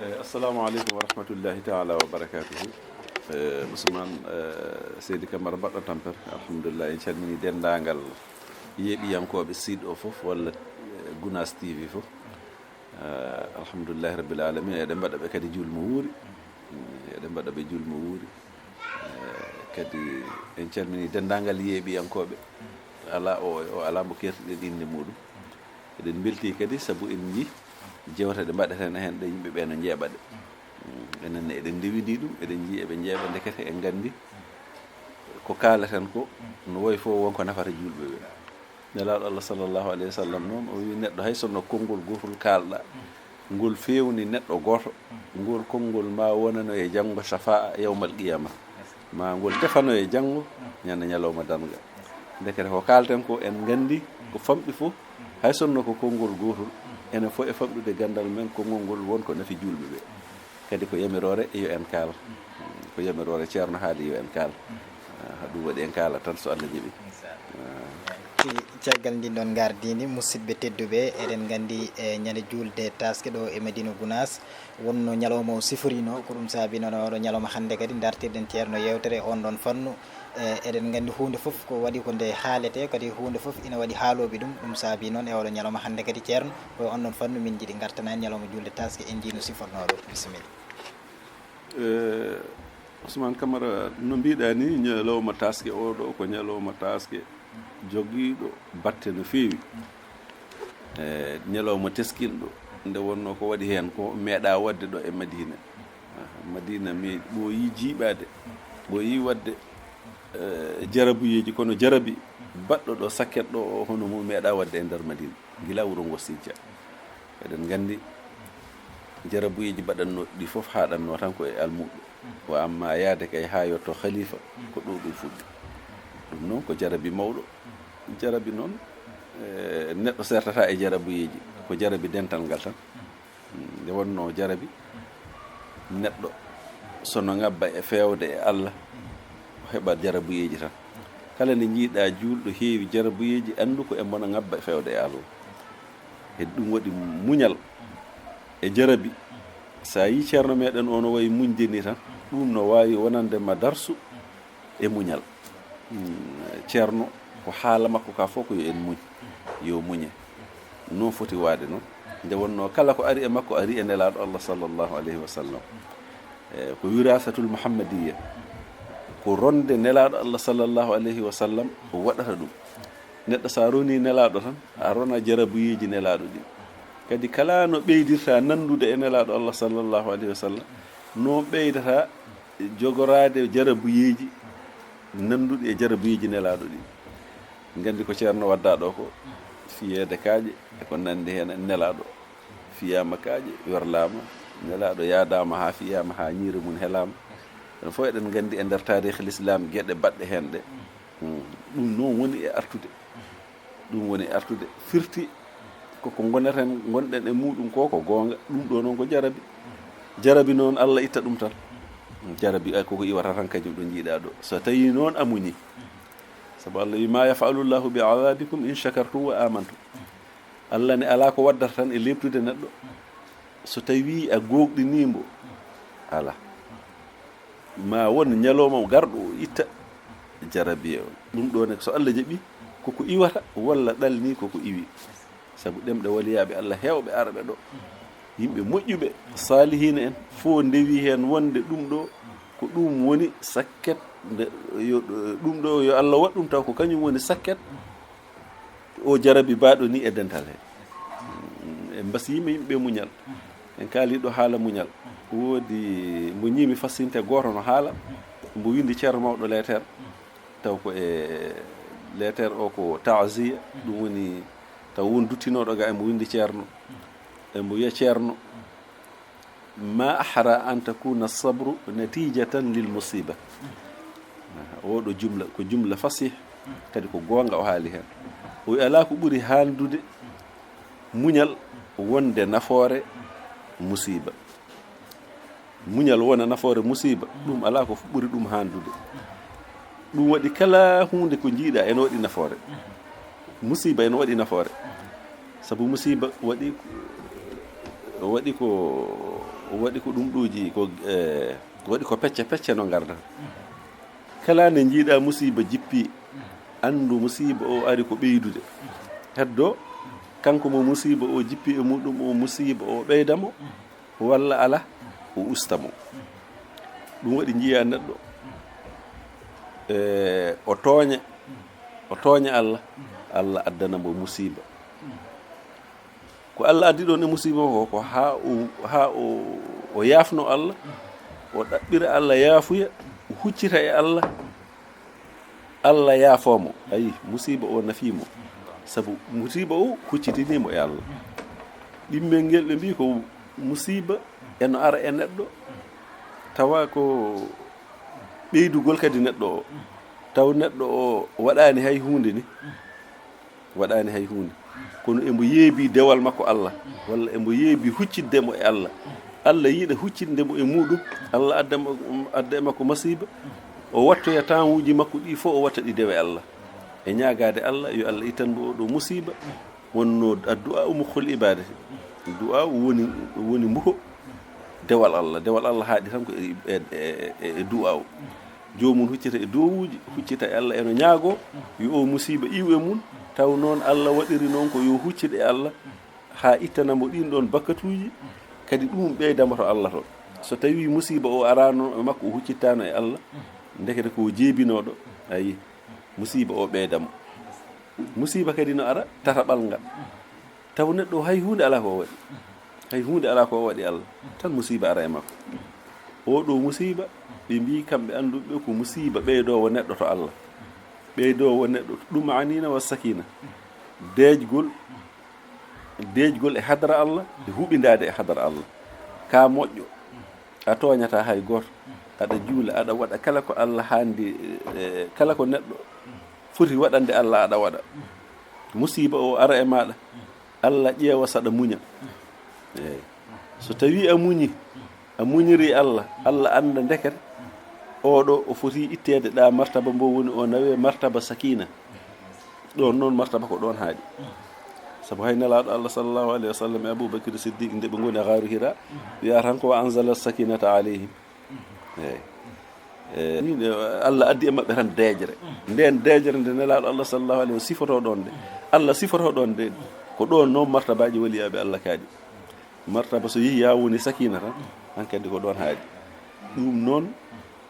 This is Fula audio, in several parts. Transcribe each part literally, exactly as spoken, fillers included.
Eh, assalamu aleykum wa rahmatullahi taala wa barakatuhu. Eh, Ousmane, eh, Seydi Camara, mbaɗɗo tampere. Alhamdulillah, en calmini denndaangal yeeɓiyankooɓe site o fof, walla, eh, Gunaas T V fof. Eh, alhamdulillahi rabbil alamin, eɗen mbaɗa ɓe kadi juul mo wuuri. Mm, eɗen mbaɗa ɓe juul mo wuuri. Eh, kadi en calmini denndaangal yeeɓiyankooɓe. Alaa o, o alaa mo keertuɗen innde muɗum. Eɗen mbeltii kadi sabu en njii jewte ɗe mbaɗeten heen ɗe, yimɓe ɓe no njeeɓa ɗe. Mm, enen ne eɗen ndewindii ɗum, eɗen njii eɓe njeeɓa, ndekete en nganndi ko kaaleten ko no woy fof won ko nafata juulɓe ɓe. Nelaaɗo Allah sallallahu alayhi wa sallam noon, o wii neɗɗo, hay sinno konngol gootol kaalɗa, ngol feewni neɗɗo gooto, ngol konngol ma wonano e janngo shafaa yawmal qiyama, ma ngol tefano e janngo ñande ñalawma darnga. Ndekete ko kaalten ko, en nganndi ko famɗi fof, hay sinno ko konngol gootol, enen fof e famɗude ganndal men, konngol ngol won ko nafi juulɓe ɓe. Kadi ko yamiroore yo en kaal. Ko yamiroore Ceerno haali yo en kaal. Ah, ɗum waɗi en kaala tan so Allah jaɓi. Ah. Ci-, caggal ndin ɗon ngardiindi, musidɓe tedduɓe, eɗen nganndi e ñande juulde taaske ɗo e Madina Gunaas, wonno ñalawma o siforino, ko ɗum saabi noon oɗo ñalawma hannde kadi dartirɗen Ceerno yeewtere on ɗon fannu. E, eɗen nganndi huunde fof ko waɗi ko nde haalete, kadi huunde fof ina waɗi haalooɓe ɗum. Ɗum saabi noon e oɗo ñalawma hannde kadi, Ceerno, ko on ɗon fannu min njiɗi ngartana en ñalawma juulde taaske, en njii no sifornoo ɗum. Bisimilla. E, Ousmane Camara, no mbiɗa ni, ñalawma taaske oɗo ko ñalawma taaske jogiiɗo batte no feewi. E, ñalawma teskinɗo, nde wonnoo ko waɗi heen ko meeɗa waɗde ɗo e Madina. Aha, Madina mi ɓooyi jiiɓaade, ɓooyi waɗde, e, jarabuyeeji, kono jarabi baɗɗo ɗo sakket ɗo o, hono mo meeɗa waɗde e nder Madina, gila wuro ngo sijja. Eɗen nganndi jarabuyeeji mbaɗannooɗi ɗi fof haaɗannoo tan ko e almuuɓe. Wa amma yaade kay haa yotto khalifa, ko ɗo ɗum fuɗɗi. Ɗum noon ko jarabi mawɗo. Jarabi noon, e, neɗɗo sertata e jarabuyeeji, ko jarabi dental ngal tan. Mm, nde wonnoo jarabi, neɗɗo so no ngabba e feewde e Allah, o heɓat jarabuyeeji tan. Kala nde njiiɗa juulɗo heewi jarabuyeeji, anndu ko e mbo no ngabba e feewde e Allah. E ɗum waɗi muñal e jarabi. So a yii Ceerno meɗen o no wayi muñde ni tan, ɗum no waawi wonande ma darsu e muñal. Mm, Ceerno, ko haala makko ka fof ko yo en muñ, yo muñe. Noon foti waade noon. Nde wonnoo kala ko ari e makko, ari e Nelaaɗo Allah sallallahu alayhi wa sallam. E, ko wiraasatul Muhammadiyya. Ko ronde Nelaaɗo Allah sallallahu alayhi wa sallam o waɗata ɗum. Neɗɗo so a ronii Nelaaɗo tan, a rona jarabuyeeji Nelaaɗo ɗi. Kadi kala no ɓeydirta nanndude e Nelaaɗo Allah sallallahu alayhi wa sallam, noon ɓeydata jogoraade jarabuyeeji nannduɗi e jarabuyeeji Nelaaɗo ɗi. Nganndi ko Ceerno wadda ɗo ko fiyeede kaaƴe e ko nanndi heen, Nelaaɗo fiyaama kaaƴe, werlaama, Nelaaɗo yaadaama haa fiyaama, haa ñiire mum helaama. Ɗum fof eɗen nganndi e nder taarikh l'islam geɗe baɗɗe heen ɗe. Hmm. Ɗum noon woni e artude. Ɗum woni e artude. Firti koko ngoneten, ngonɗen e muɗum ko, ko goonga. Ɗum ɗo noon ko jarabi. Jarabi noon Allah itta ɗum tan. Jarabi ay koko iwata tan kañum ɗo njiiɗa ɗo. So tawi noon a muñi. Sabu Allah wi, "Ma yaf'alu Llahu bi adhabikum in shakartum wa amantum." Allah ne alaa ko waddata tan e leeptude neɗɗo. So tawi a gooŋɗinii mbo, alaa. Ma won ñalawma garɗo o itta jarabiya on. Ɗum ɗo ne so Allah jaɓi, koko iwata walla ɗalni koko iwi. Sabu ɗemɗe waliyaaɓe Allah heewɓe arɓe ɗo. Yimɓe moƴƴuɓe, saalihiina en, fof ndewi heen wonde ɗum ɗo, ko ɗum woni sakket, nde, yo, ɗum ɗo yo Allah waɗ ɗum taw ko kañum woni sakket. O jarabi baɗo ni e dental he. En mbasi yimɓe, yimɓe muñal. En kaali ɗo haala muñal. Woodi mbo ñiimi fassinte gooto no haala, mbo windi Ceerno Mawɗo leeter. Taw ko e leeter o ko taaziya, ɗum woni taw won duttinooɗo ga e mbo windi Ceerno. E mbo wiya Ceerno, "Ma ahra an takuna sabru natijatan lil musiba." Oɗo jumla ko jumla fasih, kadi ko goonga o haali heen. O wi alaa ko ɓuri haandude muñal wonde nafoore musiba. Muñal wona nafoore musiba, ɗum alaa ko ɓuri ɗum haandude. Ɗum waɗi kala huunde ko njiiɗa ene waɗi nafoore. Musiba ene waɗi nafoore. Sabu musiba waɗi, waɗi ko Waɗi ko ɗum ɗooji ko, e, waɗi ko pecce pecce no ngarda. Kala nde njiiɗa musiiba jippi, anndu musiiba o ari ko ɓeydude. Heddo, kanko mo musiiba o jippi e muɗum o, musiiba o ɓeyda mo, walla ala, o usta mo. Ɗum waɗi njiya neɗɗo, e, o tooña, o tooña Allah, Allah addana mo musiiba. Ko Allah addi ɗon e musiiba ko, ko haa o, haa o, o yaafno Allah, o ɗaɓɓira Allah yaafuya, o huccita e Allah, Allah yaafoo mo. Ayi, musiiba o nafii mo. Sabu musiiba o huccitinii mo e Allah. Ɗimmel ngel ɓe mbii ko musiiba eno ara e neɗɗo, tawa ko ɓeydugol kadi neɗɗo o. Taw neɗɗo o waɗaani hay huunde ni. Waɗaani hay huunde. Kono emo yeebi dewal makko Allah, walla emo yeebi huccidde mo e Allah. Allah yiɗa huccitde mo e muɗum, Allah adda mo, adda e makko masiiba. O wattoya taawuuji makko ɗi fof, o watta ɗi dewe Allah. E ñaagaade Allah, yo Allah ittan mo oɗo musiiba. Wonno addu'a o mukhul ibadati. Du'a o woni, woni mbuko dewal Allah. Dewal Allah haaɗi tan ko e, e, e, e, e du'a o. Joomum huccita e du'awuuji, huccita e Allah eno ñaagoo, yo o musiiba iw e mum, taw noon Allah waɗiri noon ko yo huccit e Allah, haa ittana mo ɗiin ɗoon bakkatuuji, kadi ɗum ɓeyda mo to Allah to. So tawii musiiba o araano e makko, o huccittaano e Allah, ndekete ko o jeebinooɗo, ayi, musiiba o ɓeyda mo. Musiiba kadi no ara tataɓal ngal. Taw neɗɗo o hay huunde alaa ko o waɗi. Hay huunde alaa ko o waɗi Allah. Tan musiiba ara e makko. Oɗo musiiba, ɓe mbii kamɓe annduɓe ko musiiba ɓeydoowo neɗɗo to Allah. Ɓeydoowo neɗɗo ɗum anina wa sakina. Deejgol, deejgol e hadara Allah, e huɓindaade e hadara Allah. Ka moƴƴo, a tooñataa hay gooto. Aɗa juula, aɗa waɗa kala ko Allah haandi, e, kala ko neɗɗo foti waɗande Allah, aɗa waɗa. Musiiba o ara e maaɗa, Allah ƴeewa saɗa muña. Eey. So tawii a muñi, a muñiri Allah, Allah annda ndekete, oɗo o foti itteede ɗa martaba mbo woni o nawe martaba sakina. Ɗoon noon martaba ko ɗoon haaɗi. Sabu hay Nelaaɗo Allah sallallahu alayhi wa sallam e Abubakar Siddiq nde ɓe ngoni e Gaaru Hira, wiya tan ko wa anzala sakinata alayhim. Eey. E, ni, e, Allah addi e maɓɓe tan deejre. Ndeen deejre nde Nelaaɗo Allah sallallahu alayhi wa sallam sifotoo ɗoon nde, Allah sifotoo ɗoon nde, ko ɗoon noon martabaaji waliyaaɓe Allah kaaɗi. Martaba so yehi haa woni sakina tan, hankadi ko ɗoon haaɗi. Ɗum noon,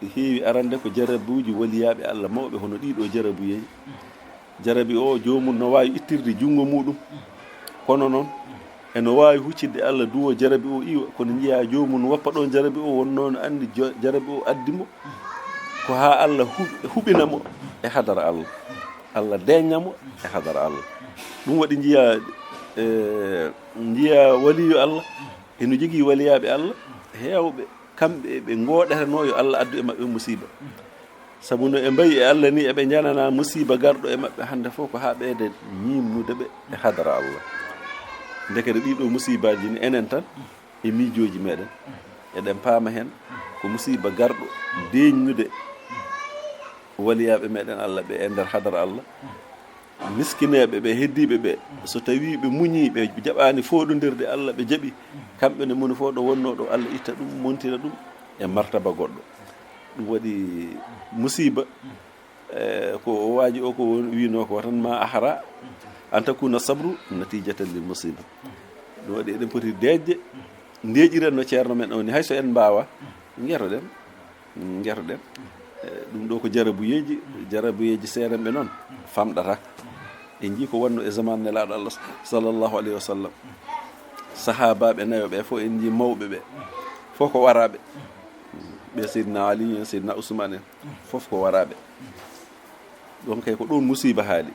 heewi arande ko jarabuuji waliyaaɓe Allah mawɓe hono ɗiɗo jarabuyeeji. Jarabi o, joomum no waawi ittirde junngo muɗum. Kono noon, eno waawi huccitde Allah duwo jarabi o iwa, kono njiya joomum woppa ɗoon jarabi o, wonnoo no anndi jo-, jarabi o addi mo. Ko haa Allah hu-, huɓina mo e hadara Allah. Allah deeñna mo e hadara Allah. Ɗum waɗi njiya, e, njiya waliyu Allah, eno jogii waliyaaɓe Allah, heewɓe, kamɓe ɓe ngooɗatanoo yo Allah addu e maɓɓe musiiba. Sabu no ɓe mbayi e Allah ni, eɓe njanana musiiba garɗo e maɓɓe hannde fof ko haa ɓeyda ñiimnude ɓe e hadara Allah. Ndekete ɗiɗo musiibaaji ni enen tan e miijooji meɗen. Eɗen paama heen ko musiiba garɗo deeñnude waliyaaɓe meɗen Allah ɓe e nder hadara Allah. Miskineeɓe ɓe, heddiiɓe ɓe, so tawii ɓe muñii, ɓe jaɓaani fooɗondirde Allah, ɓe jaɓi, kamɓe ne moni fof ɗo wonnoo ɗo, Allah itta ɗum, montina ɗum e martaba goɗɗo. Ɗum waɗi musiiba, e, ko o waaji o ko won-, wiinoo ko tan, ma ahara an takuna sabru natijatan lil musiba. Ɗum waɗi eɗen poti deeƴde, ndeeƴiren no ceerno men o ni, hay so en mbaawa, ngeroɗen. Ngeroɗen. E, ɗum ɗo ko jarabuyeeji, jarabuyeeji seerenɓe noon famɗata. En njii ko wonno e zaman Nelaaɗo Allah sallallahu alayhi wa sallam. Sahaabaaɓe nayo ɓe fof en njii mawɓe ɓe. Fof ko waraaɓe. Ɓe Seydina Ali en, Seydina Usmaan en. Fof ko waraaɓe. Ɗoon kay ko ɗoon musiiba haali.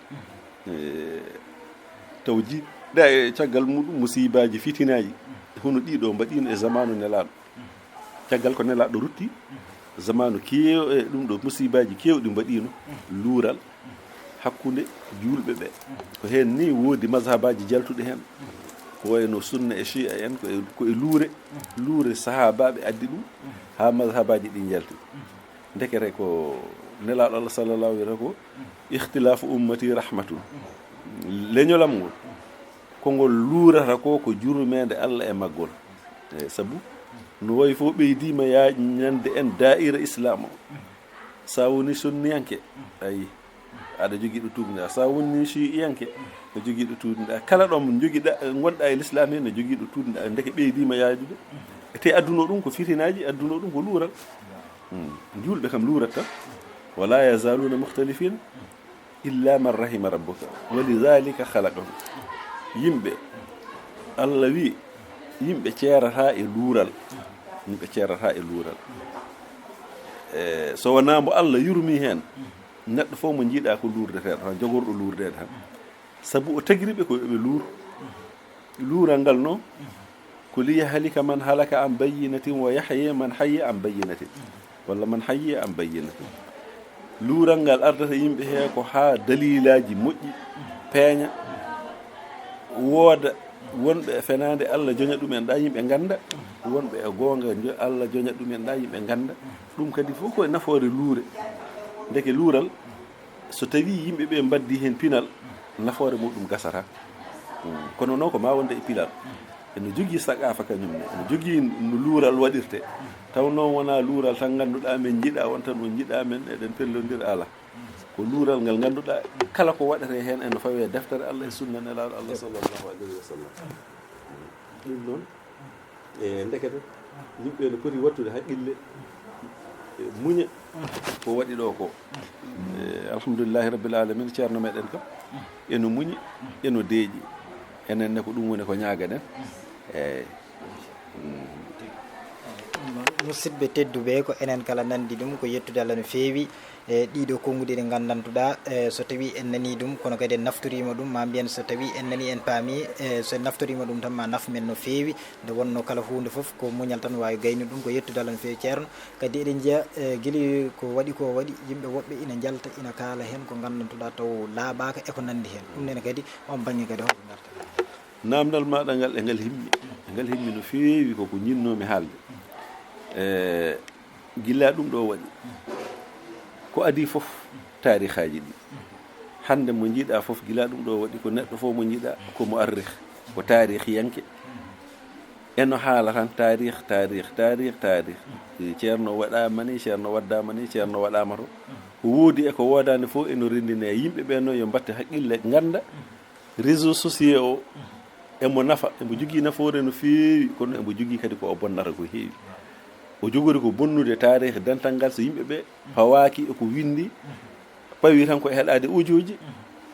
E, taw ji-, ɗa e caggal muɗum musiibaaji, fitinaaji. Hono ɗiɗo mbaɗiino e zamanu Nelaaɗo. Caggal ko Nelaaɗo rutti, zamaanu keew-, e ɗum ɗo musiibaaji keewɗi mbaɗiino luural hakkunde juulɓe ɓe. Ko heen ni woodi mazhabaaji jaltuɗi heen. Ko wayno sunna e shi'a en, ko e, ko e luure, luure sahaabaaɓe addi ɗum, haa mazhabaaji ɗi njalti. Ndekete ko Nelaaɗo Allah sallallahu wiyata ko, "Ikhtilafu ummati rahmatun." Leñolam ngol, ko ngol luurata ko, ko jurmeende Allah e maggol. Eey, sabu No wayi fof ɓeydiima yaañande en daa'ira Islaam o. So a woni sunniyanke, ayi, aɗa jogii ɗo tuubnde. So a woni shi'iyanke, no jogii ɗo tuubnde. Kala ɗo mo jogiɗa, ngonɗa e Lislaam he, no jogii ɗo tuubnde. Ndeke ɓeydiima yaajude. E te adduno ɗum ko fitinaaji, adduno ɗum ko luural. Hmm. Juulɓe kam luurat tan. Wala yazaluna mukhtalifin illa man rahima rabbuka. Wa lidhalika khalaqahum. Yimɓe, Allah wi, yimɓe ceerata e luural. Yimɓe ceerata e luural. E, so wonaa mbo Allah yurmi heen, neɗɗo fof mo njiiɗa ko luurdeteeɗo tan, jogorɗo luurdeede tan. Sabu o tagiri ɓe ko yo ɓe luur. Luural ngal noon, ko liyahlika man halaka an bayyinatin wa yahya man hayya an bayyinatin. Walla man hayya an bayyinatin. Luural ngal ardata yimɓe he ko haa daliilaaji moƴƴi, peeña, wooda wonɓe e fenaande, Allah joña ɗumen ɗa, yimɓe ngannda, wonɓe e goonga, jo-, Allah joña ɗumen ɗa, yimɓe ngannda. Ɗum kadi fof ko e nafoore luure. Ndeke luural, so tawii yimɓe ɓe mbaddi heen pinal, nafoore muɗum gasata. Mm. Kono noon ko ma wonde e pinal. Ene jogii saqaafa kañum ne, ene jogii no luural waɗirte. Taw noon wonaa luural tan ngannduɗaa men njiɗaa on tan on njiɗaa men, eɗen pellondira, alaa. Ko luural ngal ngannduɗaa kala ko waɗetee heen ene fawee deftere Allah e sunna Nelaaɗo Allah sallallahu alayhi wa sallam. Ɗum noon, e ndekete yimɓe no poti wattude haqqille, e muña ko waɗi ɗo ko. E, alhamdulillahi rabbil alamin, ceerno meɗen kam eno muñi, eno deeƴi. Enen ne ko ɗum woni ko ñaagaɗen. Eeyi. Mm. Musidɓe tedduɓe, ko enen kala nandi ɗum, ko yettude Allah no feewi. E ɗiɗo konnguɗi ɗi nganndantuɗa, e so tawi en nani ɗum, kono kadi en naftorima ɗum, ma mbiyen so tawi en nani, en paami, e so en naftorima ɗum tan ma naf men no feewi. Nde wonno kala huunde fof ko muñal tan waawi gaynude ɗum, ko yettude Allah no feewi, ceerno. Kadi eɗen njiya, e gila ko waɗi ko waɗi, yimɓe woɓɓe ina njalta, ina kaala heen ko nganndantuɗa taw laaɓaaka e ko nandi heen. Ɗum nene kadi, on baŋŋe kadi, holko ngarta? Naamndal maaɗa ngal, e ngal himmi, e ngal himmi no feewi, ko ko njinnoomi haalde. E gila ɗum ɗo waɗi, ko adii fof, taarihaaji ɗi. Hannde mo njiɗa fof, gila ɗum ɗo waɗi, ko neɗɗo fof mo njiɗa ko mo arrih, ko taarihiyanke. Eno haala tan taarih, taarih, taarih, taarih. Ceerno waɗaama ni, ceerno waɗdaama ni, ceerno waɗaama to. Ko woodi e ko woodaani fof eno renndine. Yimɓe ɓe noon yo mbatte haqqille, ngannda réseau sociaux o emo nafa, emo jogii nafoore no feewi, kono emo jogii kadi ko o bonnata ko heewi. O jogori ko bonnude taarih dental ngal, so yimɓe ɓe pawaaki e ko winndi, pawi tan ko e heɗaade audio ji,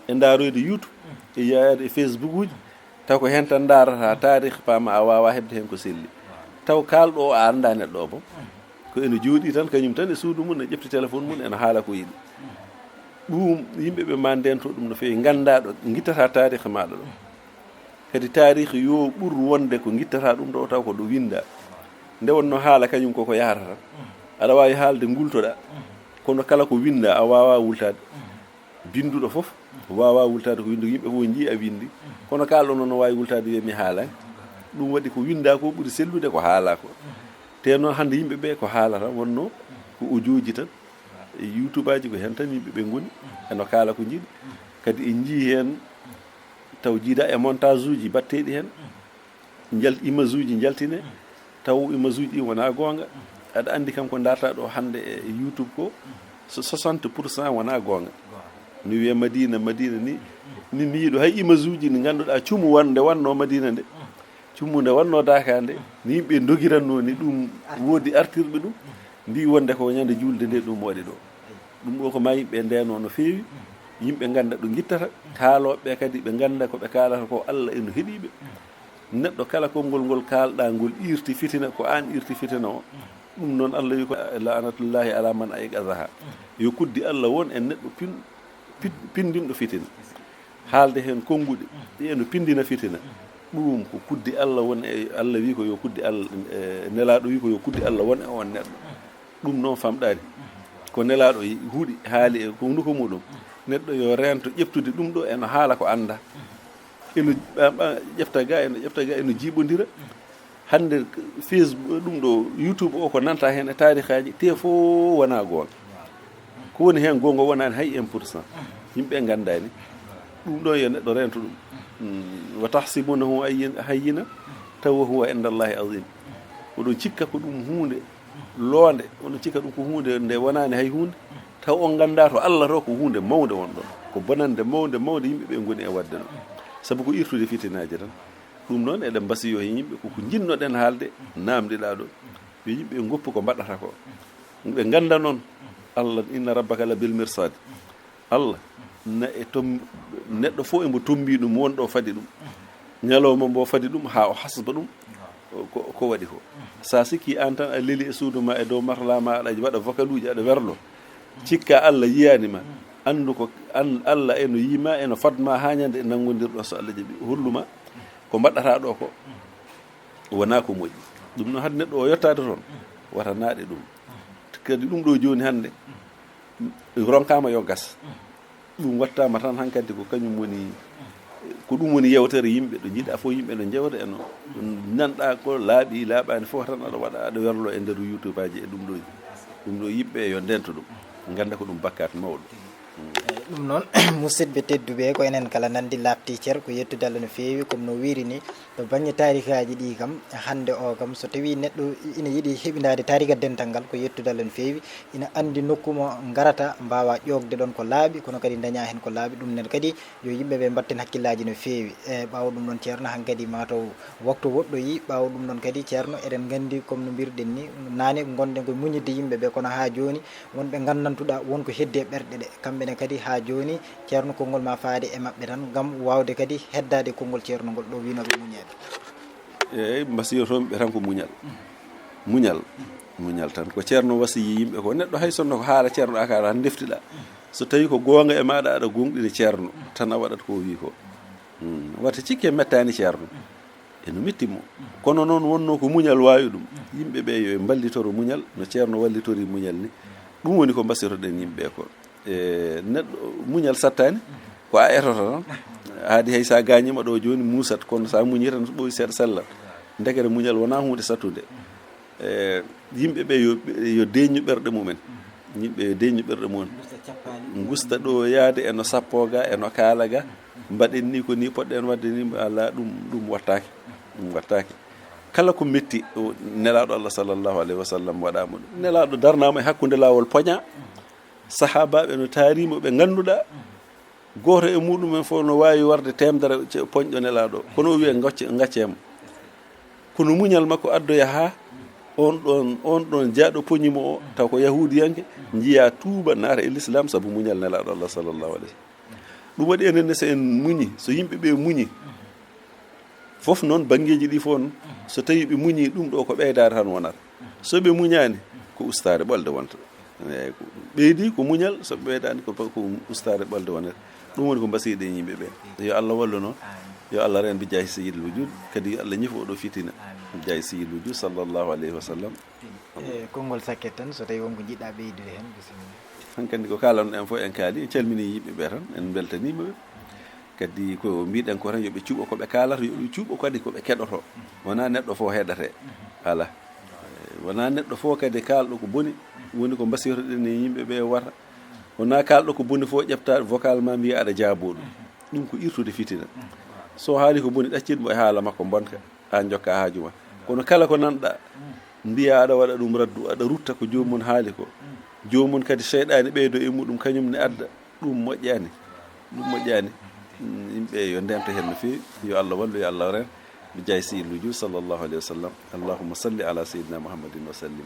e ndaaroyde YouTube, e yaade e Facebook uji, taw ko heen tan ndaarata taarih, paama a waawaa heɓde heen ko selli. Taw kaalɗo o a anndaa neɗɗo o boom. Ko eno jooɗii tan, kañum tan e suudu mum, ene ƴefti téléphone mum, ene haala ko yiɗi. Ɗum yimɓe ɓe ma ndento ɗum no feewi, nganndaa ɗo ngittata taarih maaɗa ɗo. Kadi taarih yo ɓur wonde ko ngittata ɗum ɗo, taw ko ɗo winnda. Nde wonno haala kañum koko yahata tan. Aɗa waawi haalde ngultoɗa, kono kala ko winnda a waawaa wultaade. Binnduɗo fof waawaa wultaade ko winndi, yimɓe fof njii a winndi. Kono kaalɗo noon no waawi wultaade wiya mi haalani. Ɗum waɗi ko winnda ko ɓuri sellude ko haala ko. Te noon hannde yimɓe ɓe ko haala tan wonno, ko audio ji tan. E YouTube aji ko heen tan yimɓe ɓe ngoni, eno kaala ko njiɗi. Kadi en njii heen taw jiida e montage uji batteeɗi heen, njal-, image uji njaltine, taw image uji ɗi wonaa goonga. Aɗa anndi kam ko ndaarta ɗo hannde e YouTube ko, so soixante pour cent wonaa goonga. Mi wiya Madina, Madina ni, min mi yiɗo hay image uji ɗi ngannduɗaa cumu wan-, nde wannoo Madina nde. Cummu nde wannoo Daaka nde, no yimɓe ndogiratnoo ni, ɗum woodi artirɓe ɗum, mbii wonde ko ñande juulde nde ɗum waɗi ɗo. Ɗum ɗo ko ma yimɓe ndeenoo no feewi, yimɓe ngannda ɗo ngittata, kaalooɓe ɓe kadi ɓe ngannda ko ɓe kaalata ko, Allah eno heɗii ɓe. Neɗɗo kala konngol ngol kaalɗaa ngol irti fitina, ko aan irti fitina o. Ɗum noon Allah wi ko, "La'natullahi ala man ayqazaha." Yo kuddi Allah won e neɗɗo pin-, pin-, pinndinɗo fitina. Haalde heen konnguɗi, ɗi eno pinndina fitina. Ɗum ko kuddi Allah won e, Allah wi ko yo kuddi Allah, e, Nelaaɗo wi ko yo kuddi Allah won e oon neɗɗo. Ɗum noon famɗaani. Ko Nelaaɗo huɗi, haali e ko hunuko muɗum. Neɗɗo yo reento ƴeftude ɗum ɗo, eno haala ko annda. Eno ɓa-, ɓa-, ƴefta ga, eno ƴefta ga, eno jiiɓondira. Hannde Facebook, ɗum ɗo YouTube o, ko nanta heen e taarihaaji, te fof wonaa goonga. Ko woni heen goonga wonaani hay un pour cent. Yimɓe nganndaani. Ɗum ɗo yo neɗɗo reento ɗum. Mm, "wa tahsibunahu hayyin-, hayyina, taw wa huwa inda Allahi azim." Oɗon cikka ko ɗum huunde loonde, oɗon cikka ɗum ko huunde nde wonaani hay huunde, taw on nganndaa to Allah to ko huunde mawnde won ɗon, ko bonannde mawnde mawnde yimɓe ɓe ngoni e waɗde ɗum. Sabu ko irtude fitinaaji tan. Ɗum noon eɗen mbasiyo he yimɓe, koko njiɗnoɗen haalde, naamndiɗaa ɗo. Yo yimɓe ngoppu ko mbaɗata ko. Ɓe ngannda noon, Allah, inna rabbaka la bil mirsad. Allah, na e tom-, neɗɗo fof e mbo tombi ɗum, won ɗo fadi ɗum. Ñalawma mbo fadi ɗum, haa o hasba ɗum, ko, ko waɗi ko. Sa sikki aan tan a leli e suudu ma, e dow marla ma, aɗa waɗa vocaluuji, aɗa werlo. Cikka Allah yiyaani ma. Anndu ko an, Allah eno yii ma, eno fad ma haa ñande e nanngondirɗo so Allah jaɓi. Hollu ma ko mbaɗɗata ɗo ko wonaa ko moƴƴi. Ɗum noon, hade neɗɗo o yottaade toon, wata naaɗe ɗum. Kadi ɗum ɗo jooni hannde, ronkaama yo gas. Ɗum wattaama tan hankadi ko kañum woni, ko ɗum woni yewtere yimɓe, ɗo njiɗa fof yimɓe no njewta e no nanɗa ko laaɓi, laaɓaani fof tan aɗa waɗa, aɗa werlo e nder YouTube aji e ɗum ɗo. Ɗum ɗo yimɓe yo ndento ɗum, ngannda ko ɗum bakkat mawɗo. Eyi, ɗum noon, musidɓe tedduɓe, ko enen kala nanndi laaɓti cer, ko yettude Allah no feewi, comme no wiiri ni, to bannge taarikaaji ɗi kam, hannde o kam, so tawii neɗɗo ina yiɗi heɓindaade taarika dental ngal, ko yettude Allah no feewi, ina anndi nokku mo ngarata, mbaawa ƴoogde ɗoon ko laaɓi, kono kadi ndaña heen ko laaɓi, ɗum nen kadi yo yimɓe ɓe mbatten hakkillaaji no feewi. E ɓaawo ɗum ɗoon, Ceerno, hankadi mataw waktu woɗɗoyi, ɓaawo ɗum ɗoon kadi, Ceerno, eɗen nganndi comme no mbirɗen ni, naane ngonɗen ko muñidde yimɓe ɓe, kono haa jooni, wonɓe nganndantuɗa won ko heddi e ɓerɗe ɗe, kamɓe ne kadi haa jooni, Ceerno, konngol ma faade e maɓɓe tan, ngam waawde kadi heddaade konngol Ceerno ngol ɗo wiinooɓe muñeede. Eeyi, mbasiyotoon ɓe tan ko muñal. Muñal. Muñal tan. Ko Ceerno wasiyi yimɓe ko. Neɗɗo hay sonno ko haala Ceerno aka tan ndeftiɗa. So tawii ko goonga e maaɗa, aɗa gooŋɗini Ceerno, tan a waɗat ko o wii ko. Hmm. Wata cikke mettaani Ceerno. Eno metti mo. Kono noon wonnoo ko muñal waawi ɗum. Yimɓe ɓe yo ɓe mballitoro muñal, no Ceerno wallitori muñal ni. Ɗum woni ko mbasiroɗen yimɓe ɓe ko. E neɗɗo, muñal sattaani, ko a etoto tan. Haadi hay so a gaañiima ɗo jooni, muusat, kono so a muñii tan, so ɓooyi seeɗa, sellat. Ndekete muñal wonaa huunde sattunde. E yimɓe ɓe yo, yo deeñu ɓerɗe mumen. Yimɓe yo deeñu ɓerɗe mumen. Ngusta ɗo yaade e no sappo ga, e no kaala ga. Mbaɗen ni ko ni poɗɗen waɗde ni, alaa, ɗum, ɗum wattaake. Ɗum wattaake. Kala ko metti, o, Nelaaɗo Allah sallallahu alayhi wa sallam waɗaama ɗum. Nelaaɗo darnaama e hakkunde laawol poña. Sahaabaaɓe no taariima ɓe ngannduɗaa. Gooto e muɗumen fof no waawi warde teemedere ce-, poñɗo Nelaaɗo. Kono o wiya, "Ngacce, ngaccee mo." Kono muñal makko addoya haa on ɗon, on ɗon jaaɗo poñi mo o, taw ko yahuudiyanke, njiya tuuba, naata e lislaam sabu muñal Nelaaɗo Allah sallallahu alayhi wa sallam. Ɗum waɗi enen ne, so en muñi, so yimɓe ɓe muñi, fof noon banngeeji ɗi fof noon, so tawii ɓe muñi ɗum ɗo ko ɓeydaare tan wonata. So ɓe muñaani, ko ustaare ɓolde wonta. Eeyi, ko ɓeydi ko muñal, so ɓe ɓeydaani ko, ko ustaare ɓolde wonata. Ɗum woni ko mbasiɗen yimɓe ɓe. Yo Allah wallu noon. Yo Allah reen bi jaahi sayyidil wujud. Kadi yo Allah ñifu oɗo fitina. Bi jaahi sayyidil wujud sallallahu alayhi wa sallam. E konngol sakket tan, so tawii won ko njiɗɗa ɓeydude heen, bisimilla. Hankandi ko kaalanɗen fof en kaali, en calminii yimɓe ɓe tan, en mbeltaniima ɓe. Kadi ko mbiɗen ko tan, yo ɓe cuɓo ko ɓe kaalata, yo ɓe cuɓo kadi ko ɓe keɗoto. Wonaa neɗɗo fof heɗate. Alaa. Wonaa neɗɗo fof kadi kaalɗo ko boni, woni ko mbasiytoɗen e yimɓe ɓe wata. Wonaa kaalɗo ko boni fof ƴefta vocal ma mbiya aɗa jaaboo ɗum. Ɗum ko irtude fitina. So haali ko boni, ɗaccit mo e haala makko bonka, haa njokka haaju ma. Kono kala ko nanɗa, mbiya aɗa waɗa ɗum raddu, aɗa rutta ko joomum haali ko. Joomum kadi seyɗaani ɓeydo e muɗum, kañum ne adda. Ɗum moƴƴaani. Ɗum moƴƴaani. Mm, yimɓe yo ndento heen no feewi. Yo Allah wallu, yo Allah reen. Bi jaahi sayyidil wujud sallallahu alayhi wa sallam. Allahumma salli ala sayyidina Muhammadin wa sallim.